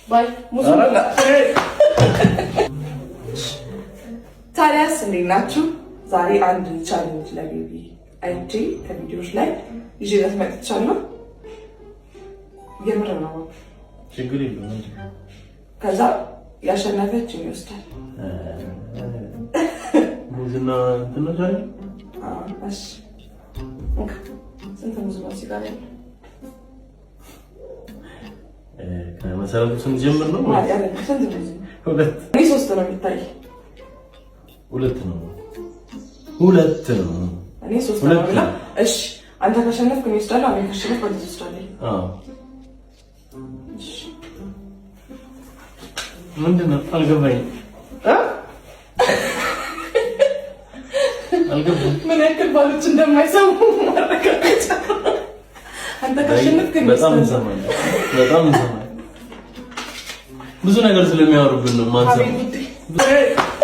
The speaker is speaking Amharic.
Bye። ሙዙ ታዲያስ እንዴት ናችሁ? ዛሬ አንድ challenge ለቤቢ አይቼ ከቪዲዮዎች ላይ ይዤለት መጥቻለሁ። የምር ነው። ችግር የለውም። ከዛ ያሸነፈች ይወስዳል። ሙዝና እንትን ነው challenge። እሺ ስንት ሙዝ ነው እዚህ ጋር ያለው? ከመሰረቱ ስንጀምር ነው። ስንት ሙዝ ነው? ሁለት። እኔ ሶስት ነው የሚታይ። ሁለት ነው። ሁለት ነው። እኔ ሶስት ነው ብላ። እሺ አንተ ካሸነፍክ እኔ እወስዳለሁ። እኔ ካሸነፍክ አንተ ትወስዳለህ። አዎ። እሺ ምንድን ነው አልገባኝም። አልገባኝም። ምን ያክል ባሎች እንደማይሰሙ ማረጋገጫ። አንተ ካሸነፍክ እኔ በጣም እወስዳለሁ። እንሰማለን። በጣም እንሰማለን። ብዙ ነገር ስለሚያወሩብን ነው የማንሰማው። አቤት ጉዴ።